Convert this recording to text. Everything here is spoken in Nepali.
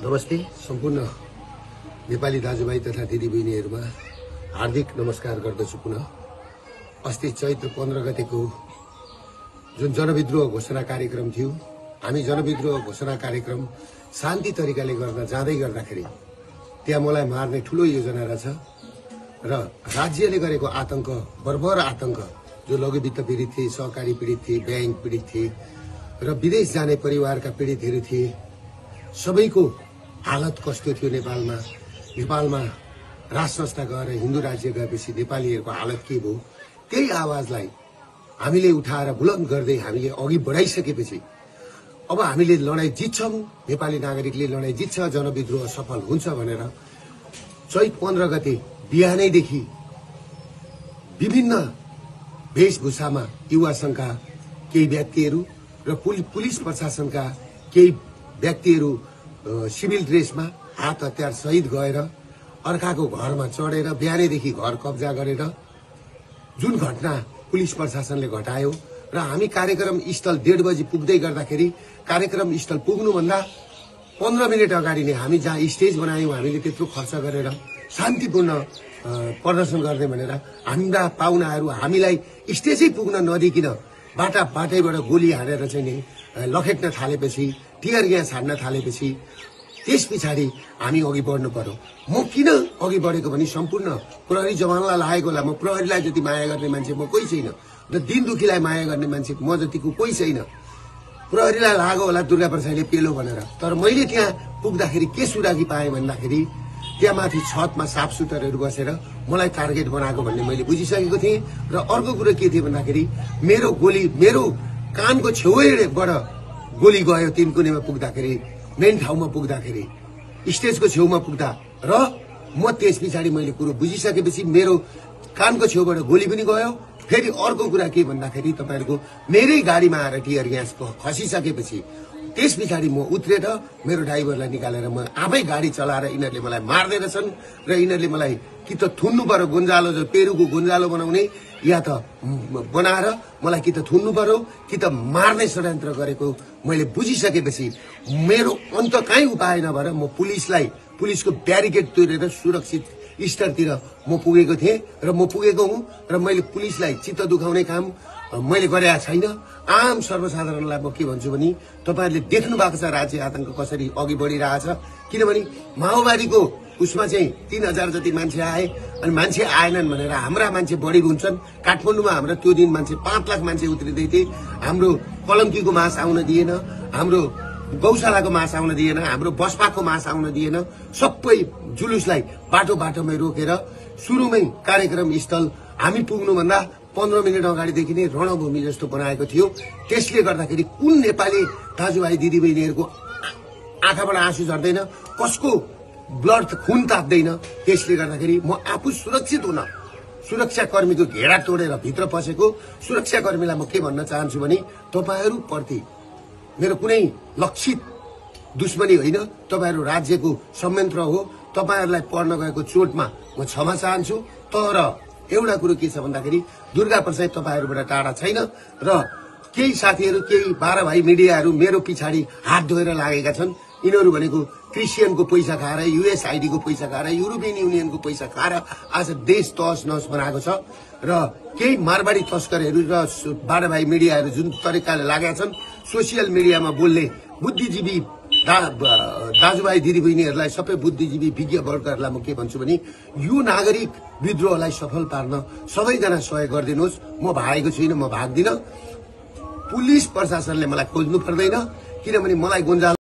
नमस्ते सम्पूर्ण नेपाली दाजुभाइ तथा दिदीबहिनीहरुमा हार्दिक नमस्कार गर्दछु। पुनः अस्ति चैत्र 15 गतेको जुन जनविद्रोह घोषणा कार्यक्रम थियो, हामी जनविद्रोह घोषणा कार्यक्रम शान्ति तरिकाले गर्न जाँदै गर्दाखेरि त्यहाँ मलाई मार्ने ठूलो योजना रहेछ र राज्यले गरेको आतंक, बर्बर आतंक, जो लघुवित्त पीडित थिए, सहकारी पीडित थिए, बैंक पीडित थिए र विदेश जाने परिवारका पीडितहरू थिए, सबैको हालत कस्तो थियो। नेपालमा राज संस्था गएर हिन्दू राज्य गएपछि नेपालीहरूको हालत के भयो, त्यही आवाजलाई हामीले उठाएर बुलन्द गर्दै हामीले अघि बढाइसकेपछि अब हामीले लडाई जित्छौं, नेपाली नागरिकले लडाई जित्छ, जनविद्रोह सफल हुन्छ भनेर चैत 15 गते बिहानैदेखि विभिन्न वेशभूषामा युवा संघका केही व्यक्तिहरू र पुलिस प्रशासनका केही व्यक्तिहरू सिभिल ड्रेसमा हात हतियार सहित गएर अर्काको घरमा चढेर बिहानैदेखि घर कब्जा गरेर जुन घटना पुलिस प्रशासनले घटायो र हामी कार्यक्रम स्थल 1:30 बजे पुग्दै गर्दाखेरि कार्यक्रम स्थल पुग्नुभन्दा 15 मिनेट अगाडि नै हामी जहाँ स्टेज बनायौं, हामीले त्यत्रो खर्च गरेर शान्तिपूर्ण प्रदर्शन गर्ने भनेर हाम्रा पाहुनाहरू हामीलाई स्टेजै पुग्न नदिकिन बाटैबाट गोली हानेर चाहिँ नि लखेट्न थालेपछि, टियर ग्यास हान्न थालेपछि त्यस पछाडि हामी अघि बढ्नु पर्यो। म किन अघि बढेको भने सम्पूर्ण प्रहरी जवानलाई लागेको होला। म प्रहरीलाई जति माया गर्ने मान्छे म कोही छैन र दिन दुखीलाई माया गर्ने मान्छे म जतिको कोही छैन। प्रहरीलाई लाग्यो होला दुर्गा प्रसादले पेलो भनेर, तर मैले त्यहाँ पुग्दाखेरि के सुरागी पाएँ भन्दाखेरि त्यहाँ माथि छतमा साफ सुटरहरू बसेर मलाई टार्गेट बनाएको भन्ने मैले बुझिसकेको थिएँ। र अर्को कुरो के थियो भन्दाखेरि मेरो कानको छेउबाट गोली गयो। तिनकुनेमा पुग्दाखेरि, मेन ठाउँमा पुग्दाखेरि, स्टेजको छेउमा पुग्दा र म त्यस पछाडि मैले कुरो बुझिसकेपछि मेरो कानको छेउबाट गोली पनि गयो। फेरि अर्को कुरा के भन्दाखेरि तपाईहरुको मेरै गाडीमा आएर टियर ग्यास खसिसकेपछि त्यस पछाडि म उत्रेर मेरो ड्राइभरलाई निकालेर म आफै गाडी चलाएर यिनीहरूले मलाई मार्दै रहेछन् र यिनीहरूले मलाई कि त थुन्नु पर्यो, गुन्जालो जो पेरुको गुन्जालो बनाउने, या त बनाएर मलाई कि त थुन्नु पर्यो कि त मार्ने षड्यन्त्र गरेको मैले बुझिसकेपछि मेरो अन्त काहीँ उपाय नभएर म पुलिसको ब्यारिकेड तोडेर सुरक्षित स्तरतिर म पुगेको थिएँ र म पुगेको हुँ र मैले पुलिसलाई चित्त दुखाउने काम मैले गरेका छैन। आम सर्वसाधारणलाई म के भन्छु भने तपाईहरुले देख्नु भएको छ राज्य आतंक कसरी अघि बढिरहेछ। किनभने माओवादीको उसमा चाहिँ 3000 जति मान्छे आए अनि मान्छे आएनन् भनेर हाम्रा मान्छे बढी हुन्छन्। काठमाडौँमा हाम्रो त्यो दिन मान्छे 5 लाख मान्छे उत्रिदै थिए। हाम्रो कलङ्कीको मास आउन दिएन, हाम्रो गौशालाको मास आउन दिएन, हाम्रो बसपाको मास आउन दिएन। सबै जुलुसलाई बाटोमै रोकेर सुरुमै कार्यक्रम स्थल हामी पुग्नुभन्दा 15 मिनेट अगाडिदेखि नै रणभूमि जस्तो बनाएको थियो। त्यसले गर्दाखेरि कुन नेपाली दाजुभाइ दिदीबहिनीहरूको आँखाबाट आँसु झर्दैन, कसको ब्लड खुन ताप्दैन। त्यसले गर्दाखेरि म आफू सुरक्षित हुन सुरक्षाकर्मीको घेरा तोडेर भित्र पसेको सुरक्षाकर्मीलाई म के भन्न चाहन्छु भने तपाईहरु प्रति मेरो कुनै लक्षित दुश्मनी होइन, तपाईहरु राज्यको संयन्त्र हो। तपाईहरुलाई पर्न गएको चोटमा म क्षमा चाहन्छु। तर एउटा कुरो के छ भन्दाखेरि दुर्गा प्रसाद तपाईहरुबाट टाढा छैन र केही साथीहरु, केही 12 भाइ मिडियाहरु मेरो पछाडि हात धोएर लागेका छन्। यिनीहरु भनेको क्रिस्चियनको पैसा खाएर, USAID को पैसा खाएर, युरोपियन युनियनको पैसा खाएर आज देश तहस नहस बनाएको छ र केही मारवाडी तस्करहरू र 12 भाइ मिडियाहरु जुन तरिकाले लागेका छन् सोशल मिडियामा बोल्ने बुद्धिजीवी दाजुभाइ दिदीबहिनीहरूलाई, सबै बुद्धिजीवी विज्ञ वर्गहरूलाई म के भन्छु भने यो नागरिक विद्रोहलाई सफल पार्न सबैजना सहयोग गरिदिनुहोस्। म भागेको छुइनँ, म भाग्दिन। पुलिस प्रशासनले मलाई खोज्नु पर्दैन, किनभने मलाई गुन्जालो